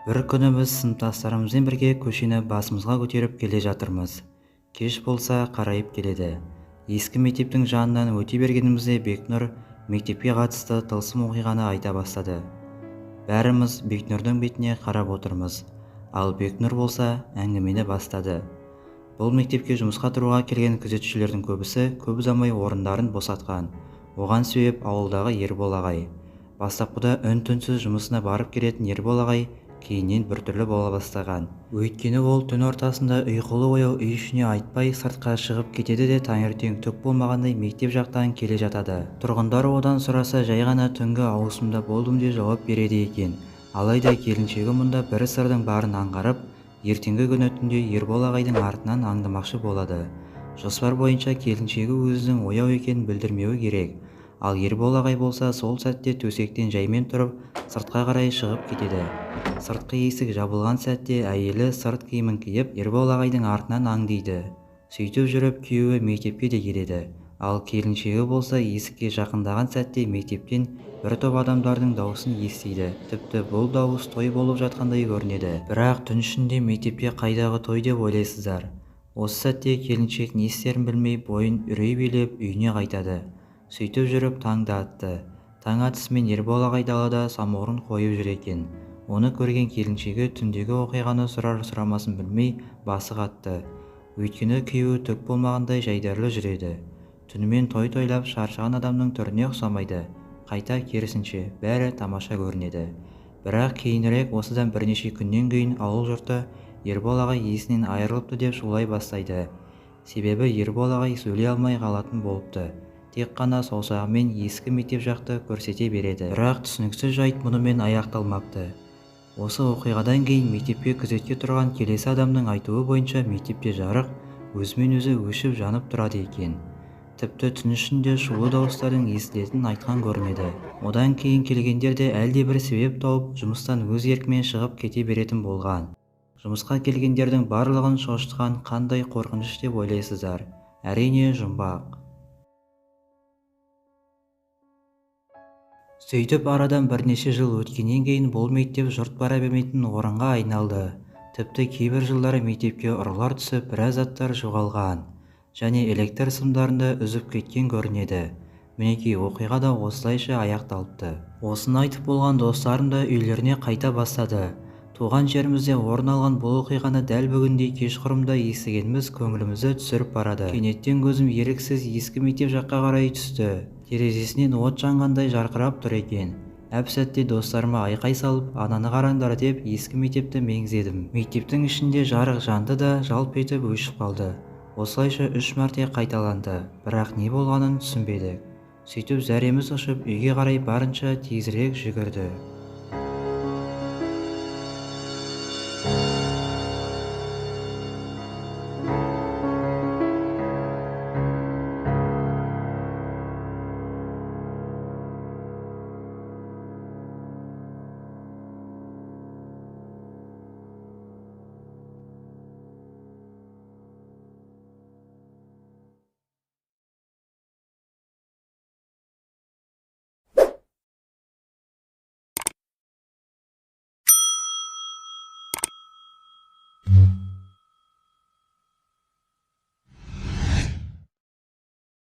Бір күні біз сыныптастарымызбен бірге көшені басымызға көтеріп келе жатырмыз. Кеш болса қарайып келеді. Ескі мектептің жанынан өте бергенімізде Бекнұр мектепке қатысты тылсым оқиғаны айта бастады. Бәріміз Бекнұрдың бетіне қарап отырмыз. Ал Бекнұр болса әңгімені бастады. Бұл мектепке жұмысқа тұруға келген күзетшілердің көбісі көп ұзамай орындарын босатқан. Оған себеп ауылдағы Ербол ағай. Бастапқыда үн-түнсіз жұмысына барып келетін Ербол ағай кейіннен біртүрлі бола бастаған. Өйткені ол түн ортасында ұйқылы-ояу үй ішіне айтпай сыртқа шығып кетеді де таңертең түк болмағандай мектеп жақтан келе жатады. Тұрғындар одан сұраса жай ғана түнгі ауысымда болдым деп жауап береді екен. Алайда келіншегі мұнда бір сырдың барын аңғарып, ертеңгі күні түнде Ербол ағайдың артынан аңдымақшы болады. Жоспар бойынша келіншегі өзінің ояу екенін білдірмеуі керек. Ал Ербол ағай болса сол сәтте төсектен жаймен тұрып, сыртқа қарай шығып кетеді. Сыртқы есік жабылған сәтте әйелі сырт киімін киіп, Ербол ағайдың артынан аңдиды. Сөйтіп жүріп күйеуі мектепке де келеді. Ал келіншегі болса есікке жақындаған сәтте мектептен бір топ адамдардың дауысын естиді. Тіпті бұл дауыс той болып жатқандай көрінеді. Бірақ түн ішінде мектепте қайдағы той деп ойлайсыздар. Осы сәтте келіншек не істерін білмей бойын үрей билеп үйіне қайтады. Сөйтіп жүріп таң да атты. Таң атысымен Ербол ағай далада самаурын қойып жүр екен. Оны көрген келіншегі түндегі оқиғаны сұрар-сұрамасын білмей басы қатты. Өйткені күйеуі түк болмағандай жайдарлы жүреді. Түнімен той тойлап шаршаған адамның түріне ұқсамайды. Қайта керісінше, бәрі тамаша көрінеді. Бірақ кейінірек осыдан бірнеше күннен кейін ауыл жұрты Ербол ағай есінен айырылыпты деп шулай бастайды. Себебі Ербол ағай сөйлей алмай қалатын болыпты. Тек қана саусағымен ескі мектеп жақты көрсете береді. Бірақ түсініксіз жайт мұнымен аяқталмапты. Осы оқиғадан кейін мектепке күзетке тұрған келесі адамның айтуы бойынша мектепте жарық өзімен өзі өшіп жанып тұрады екен. Тіпті түн ішінде шулы дауыстардың естілетінін айтқан көрінеді. Одан кейін келгендер де әлдебір себеп тауып, жұмыстан өз еркімен шығып кете беретін болған. Жұмысқа келгендердің барлығын шошытқан қандай қорқыныш деп ойлайсыздар? Әрине, жұмбақ. Сөйтіп арадан бірнеше жыл өткеннен кейін бұл мектеп жұрт бара бермейтін орынға айналды. Тіпті кейбір жылдары мектепке ұрылар түсіп, біраз заттар жоғалған және электр сымдарын да үзіп кеткен көрінеді. Мінекей оқиға да осылайша аяқталыпты. Осыны айтып болған достарым да үйлеріне қайта бастады. Туған жерімізде орын алған бұл оқиғаны дәл бүгіндей кешқұрымда естігеніміз көңілімізді түсіріп барады. Кенеттен көзім еріксіз ескі мектеп жаққа қарай түсті. Терезесінен от жанғандай жарқырап тұр екен. Әп-сәтте достарыма айқай салып, ананы қараңдар деп ескі мектепті меңзедім. Мектептің ішінде жарық жанды да жалп етіп өшіп қалды. Осылайша 3 мәрте қайталанды, бірақ не болғанын түсінбедік. Сөйтіп зәреміз ұшып үйге қарай барынша тезірек жүгірді.